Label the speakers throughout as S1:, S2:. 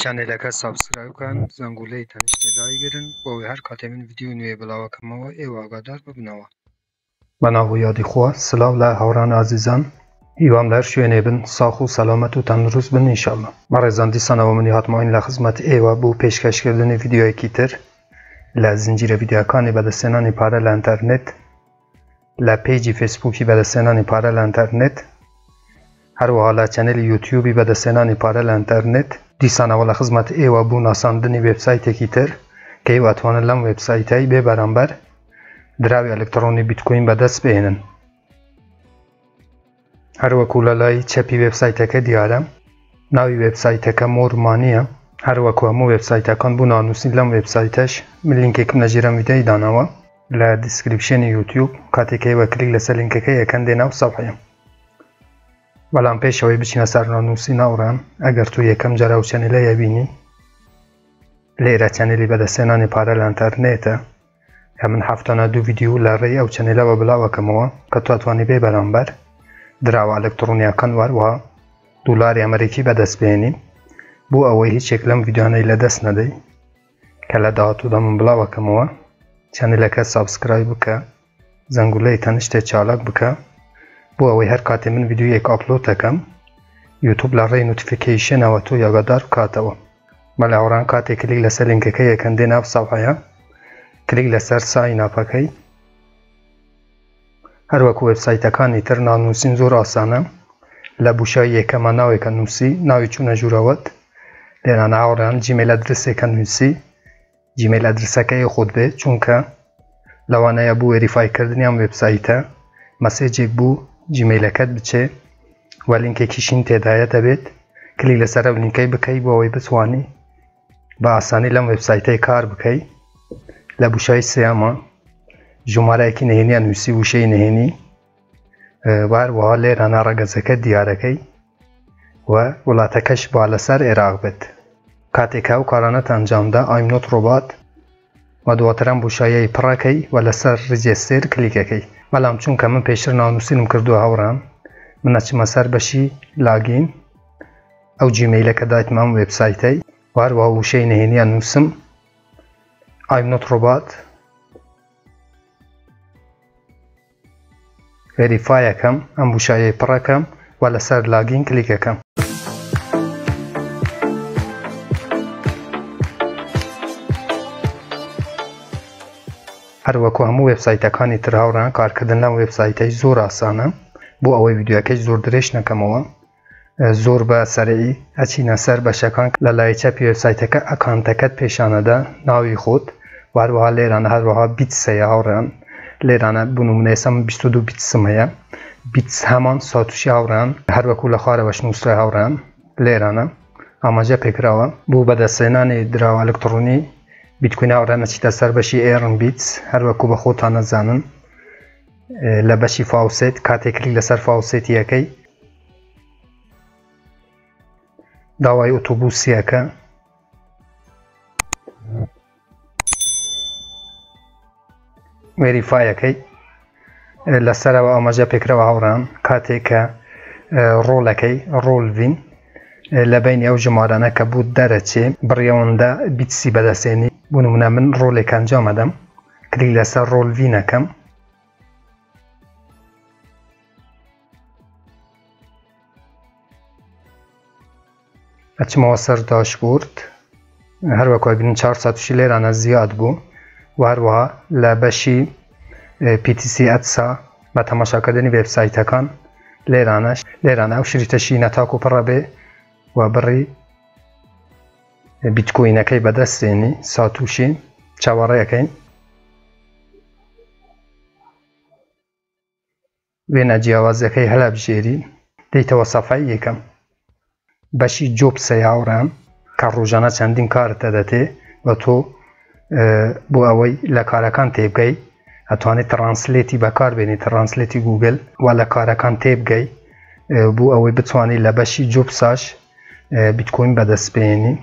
S1: Channel ەکە subscribe بکەن، زەنگولەی تەنیشتێ دایگرن بۆ ئەوەی هەر کاتێ من ڤیدیۆی نوێ بڵاوەکەمەوە ئێوە ئاگادار ببنەوە. بەناو و یادی خوا. سلاو لە هاوڕان ئازیزان هیوام لە هەر شوێنێ بن ساخ و سەلامەت و تەندروست بن ان شاءاللە. بەڕێزان دیسانەوە منی هاتمەوەین لە خزمەت ئێوە بۆ پێشکەشکردنی ڤیدیۆیەکی تر لە زنجیرە ڤیدیۆکانی بەدەستهێنانی پارە لە ئەنتەرنێت لە page ی فەیسبووکی بەدەستهێنانی پارە لە ئەنتەرنێت هەروەها لە channel ی یوتیوبی بەدەستهێنانی پارە لە ئەنتەرنێت. دیسانەوە لە خزمەت ئێوە بۆ ناساندنی وێبسایتێکی تر کە ئێوە ئەتوانن لەم وێبسایتەی بێ بەرامبەر دراوی ئەلکترۆنی بیتکۆین بەدەست بهێنن. هەروەکو لە لای چەپی وێبسایتەکە دیارە ناوی وێبسایتەکە More Money یە. هەروەکو هەموو وێبسایتەکان بۆ نانووسین لەم وێبسایتەش من لینکێکم لە ژێر ئەم ڤیدیۆی داناوە لە description ی یوتیوب، کاتێک ئێوە کلیک لەسەر لینکەکە یەکەن دێنە ئەو سەفحەیە. بەڵام پێش ئەوەی بچینە سەر ناونووسی ناوڕان، ئەگەر تۆ یەکەم جار ئەو channel ە یەبینی، لێرە channel ی بەدەستهێنانی پارە لە ئەنتەرنێتە کە من هەفتانە دوو ڤیدیۆ لە ڕێی ئەو channel ەوە بڵاوەکەمەوە کە تۆ ئەتوانی بێ بەرامبەر دراوە ئەلکترۆنیەکان و هەروەها دۆلاری ئەمریکی بەدەست بهێنی. بۆ ئەوەی هیچێک لەم ڤیدیۆانەی لەدەست نەدەی کە لە داهاتوودا من بڵاوەکەمەوە، channel ەکە subscribe بکە، زەنگولەی تەنیشتێ چالاک بکە بۆ ئەوەی هەر کاتێ من ڤیدیۆیەک upload دەکەم یوتوب لە ڕێی notification ەوە تۆی ئاگادار بکاتەوە. بەڵێ هاوڕێیان کاتێ کلیک لەسەر لینکەکە یەکەن دێنە ئەو سەفحەیە، کلیک لەسەر sign up ەکەی. هەروەکو وێبسایتەکانی تر ناونووسین زۆر ئاسانە، لە بوشای یەکەمە ناوێکە نووسی، ناوی چوونە ژوورەوەت، لێرانە هاوڕێیان Gmail address ێکە نووسی، Gmail address ەکەی خۆت بێ، چونکە لەوانەیە بۆ verify کردنی ئەم وێبسایتە message ێک بۆ Gmail ەکەت بچێ و لینکێکیشین تێدایە، دەبێت کلیک لەسەر ئەو لینکەی بکەی بۆ ئەوەی بتوانی بە ئاسانی لەم وێبسایتەی کار بکەی. لە بوشای سێیەمە ژمارەیەکی نهێنیان نووسی، وشەی نهێنی، و هەروەها لێرانە ڕەگەزەکە دیارەکەی و وڵاتەکەش با لەسەر عێراق بێت. کاتێک ئەو کارانەت ئەنجامدا I'm not robot و دواتر ئەم بوشایەی پڕەکەی و لەسەر register کلیکەکەی. بەڵام چونکە من پێشتر ناونووسینم کردووە هاوڕێیان، من ئەچمە سەر بەشی login ئەو Gmail ە کە دایتمە ئەم وێبسایتەی و هەروەها وشەی نهێنیان نووسم I'm not robot verify ەکەم، ئەم بوشایەی پڕەکەم و لەسەر login کلیکەکەم. هەروەکو هەموو وێبسایتەکانی تر هاوڕێیان کارکردن لەم وێبسایتەی زۆر ئاسانە. بۆ ئەوەی ڤیدیۆکەی زۆر درێژ نەکەمەوە زۆر بە سەرعی ئەچینە سەر بەشەکان. لە لای چەپی وێبسایتەکە account ەکەت پێشانەدا ناوی خۆت و هەروەها لێرانە هەروەها bits هەیە هاوڕێیان. لێرانە بۆ نمونە ئێستا من 22 bits م هەیە، bits هەمان ساتوشی هاوڕێیان هەروەکو لە خوارەوەش نووسرای هاوڕێیان لێرانە ئاماژە پێکراوە. بۆ بەدەستهێنانی دراوە ئەلکترۆنی بیتکوین هاوڕێیان ئەچیتە سەر بەشی earn bits، هەروەکو بە خۆتان ئەزانن لە بەشی faucet کاتێک کلیک لەسەر faucet یەکەی داوای ئۆتۆبوسیەکە verify ەکەی لەسەرەوە ئاماژە پێکراوە هاوڕان کاتێک کە roll ەکەی roll win لە بینی ئەو ژمارانە کە بوو دەرەچێ بڕیەوەندە bits ی بەدەسێنی. بۆ نمونە من roll ێک ئەنجامەدەم، کلیک لەسەر roll win ەکەم، ئەچمەوە سەر dashboard. هەروەکو ئەبینن 4 ساتوشی لێرانە زیاد بوو و هەروەها لە بەشی PTC ads ا بە تەماشاکردنی وێبسایتەکان لێرانەش لێرانە ئەو شریتەشی نەتاکو پڕە بێ و بڕی بیتکۆینەکەی بەدەستێنی ساتوشی. چاوەڕێەکەین وێنە جیاوازەکەی هەلابژێری. دێیتەوە سەفای یەکەم بەشی jobs ە هاوڕێیان کە ڕۆژانە چەندین کارت دەدەتێ و تۆ بۆ ئەوەی لە کارەکان تێبگەی ئەتوانێت translate ی بەکاربێنی، translate ی گوگل و لە کارەکان تێبگەی بۆ ئەوەی بتوانانی لە بەشی jobs اش بیتکۆین بەدەست بێنی.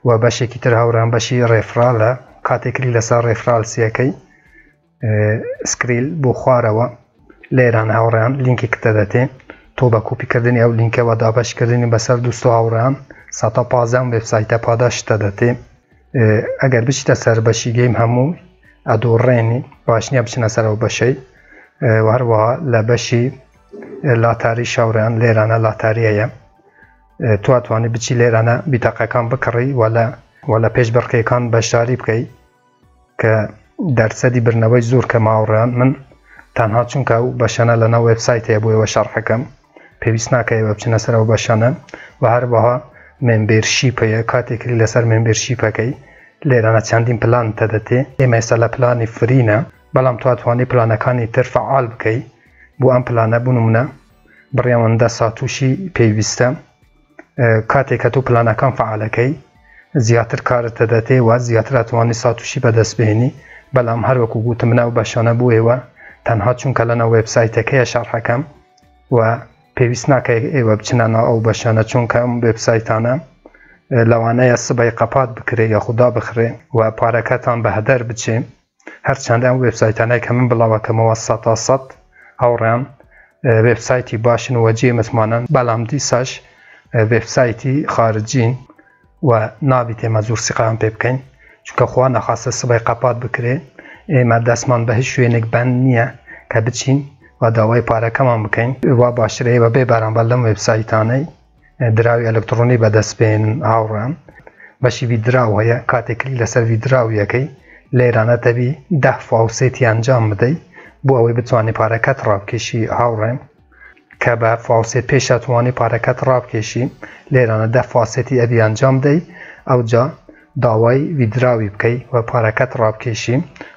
S1: و بەشێکی تر هاوڕێیان بەشی referral ە، کاتێک کلیک لەسەر referral سیەکەی scroll بۆ خوارەوە لێران هاوڕێیان لینکێک دەدەتێ، تۆ بە کۆپیکردنی ئەو لینکەوە دابەشکردنی بەسەر دوست و هاوڕێیان 15% ئەم وێبسایتە پاداشتە دەتێ. ئەگەر بچیتە سەر بەشی game هەموو ئەدۆڕێنی، باش نییە بچنە سەر ئەو بەشەی. و هەروەها لە بەشی لاتاری شاوڕیان لێرانە لاتاریەیە، تو ئەتوانی بچی لێرانە بیتاقەکان بکڕی و لە پێش بڕکێکان بەشداری بکەی کە دەرسەدی برنەوەی زۆر کە ماوڕیان. من تەنها چونکە ئەو بەشەنە لەناو وێبسایت هەیە بۆ ئێوە شەرحەکەم، پێویست ناکە ئێوە بچنە سەر ئەو بەشانە. و هەروەها membership هەیە، کاتێک کلیک لەسەر membership ەکەی لێرانە چەندین پلان تەدەتێ. ئێمە ئێستا لە پلانی free نە، بەڵام تو ئەتوانی پلانەکانی تر فعال بکەی. بۆ ئەم پلانە بۆ نمونە بڕیاوەندە ساتوشی پێویستە، کاتێک کە تۆ پلانەکان فعالەکەی زیاتر کارت دەدەتێ و زیاتر ئەتوانی ساتوشی بەدەست بهێنی. بەڵام هەروەکو گوتم من ئەو بەشانە بۆ ئێوە تەنها چونکە لەناو وێبسایتەکەیە شەرحەکەم و پێویست ناکە ئێوە بچنە ناو ئەو بەشانە، چونکە ئەم وێبسایتانە لەوانەیە سبەی قەپات بکرێ یاخودا بخرێ و پارەکەتان بە هەدەر بچێ. هەرچەندە ئەم وێبسایتانەی کە من بڵاوەکەمەوە 100% هاوڕێیان وێبسایتی باشن و جێ متمانەن، بەڵام دیساش وێبسایتی خارجین و نابیت ئێمە زۆر سیقەیان پێ بکەین، چونکە خوا نەخواستە سبەی قەپات بکرێ ئێمە دەستمان بە هیچ شوێنێک بەند نییە کە بچین و داوای پارەکەمان بکەین. وا باشترە ئێوە بێ بەرامبەر لەم وێبسایتانەی دراوی ئەلکترۆنی بەدەست بێنن هاوڕێیان. بەشی withdraw هەیە، کاتێک کلیک لەسەر withdraw یەکەی لێرانە دەبی 10 faucet ی ئەنجام بدەی بۆ ئەوەی بتوانانی پارەکەت ڕابکێشی هاوڕێم، کە بە faucet پێش ئەتوانی پارەکەت ڕابکێشی لێرانە 10 faucet ی ئەبی ئەنجام بدەی، ئەوجا داوای withdraw ی بکەی و پارەکەت ڕابکێشی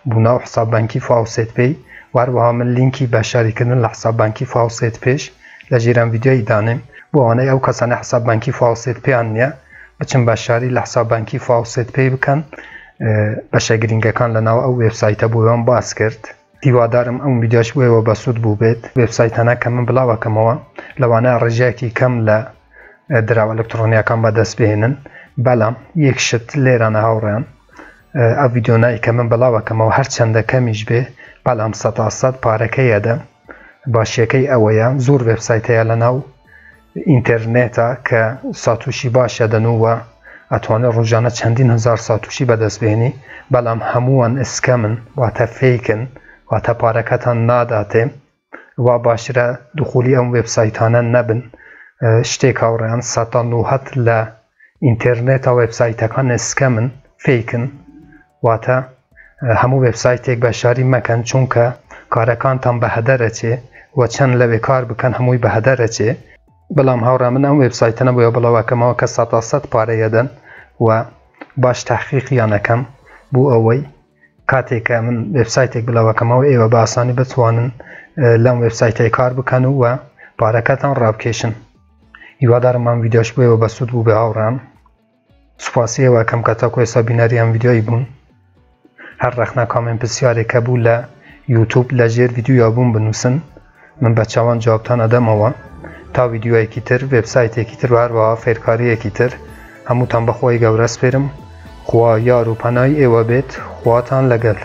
S1: بۆ ناو حساب بانکی FaucetPay. و هەروەها من لینکی بەشداریکردن لە حساب بانکی FaucetPay ش لە ژێران ڤیدیۆی دانێم بۆ ئەوانەی ئەو کەسانە حساب بانکی FaucetPay یان نییە بچن بەشداری لە حساب بانکی FaucetPay بکەن. بەشە گرنگەکان لە ناو ئەو وێبسایتە بۆیان باس کرد. هیوادارم ئەم ڤیدیۆش بۆ ئێوە بەسوود بوو بێت. وێبسایتانە کە من بڵاوەکەمەوە لەوانەیە ڕێژەیەکی کەم لە دراوە ئەلکترۆنیەکان بەدەست بهێنن، بەڵام یەک شت لێرانە هاوڕێیان، ئەو ڤیدیۆنای کە من بڵاوەکەمەوە هەرچەندە کەمیش بێ بەڵام 100% پارەکەی ئەدەم. باشیەکەی ئەوەیە زۆر وێبسایت هەیە لەناو ئینتەرنێتە کە ساتوشی باشە دەن و ئەتوانێت ڕۆژانە چەندین هزار ساتوشی بەدەست بێنی، بەڵام هەمووان scam ن، واتە fake ن، واتە پارەکەتان ناداتێ. وا باشترە دخولی ئەم وێبسایتانە نەبن. شتێک هاوڕێیان 90% لە ئینتەرنێتە وێبسایتەکان scam ن، fake ن، واتە هەموو وێبسایتێک بەشداری مەکەن، چونکە کارەکانتان بە هەدەرەچێ و چەند لەوێ کار بکەن هەمووی بە هەدەرەچێ. بەڵام هاوڕێ من ئەم وێبسایتەنە بۆیە بڵاوەکەمەوە کە 100% پارەیەدەن و باش تحقیقیانەکەم بۆ ئەوەی کاتێک کە من وێبسایتێک بڵاوەکەمەوە ئێوە بە ئاسانی بتوانن لەم وێبسایتەی کار بکەن و پارەکەتان ڕابکێشن. هیوادارم ئەم ڤیدیۆش بۆ ئێوە بەسوود بوو بێ هاوڕێیان. سوپاسی ئێوە کەم کە تاکو ئێستا بینەری ئەم ڤیدیۆی بوون. هەر ڕەخنە comment پرسیارێک کە بوو لە یوتوب لە ژێر ڤیدیۆیا بووم بنووسن، من بە چاوان جوابتان ئەدەمەوە. تا ڤیدیۆیەکی تر، وێبسایتێکی تر و هەروەها فێرکاریەکی تر، هەمووتان بەخوای گەورە سپێرم. خوا یار و پەنای ئێوە بێت. خواتان لەگەل.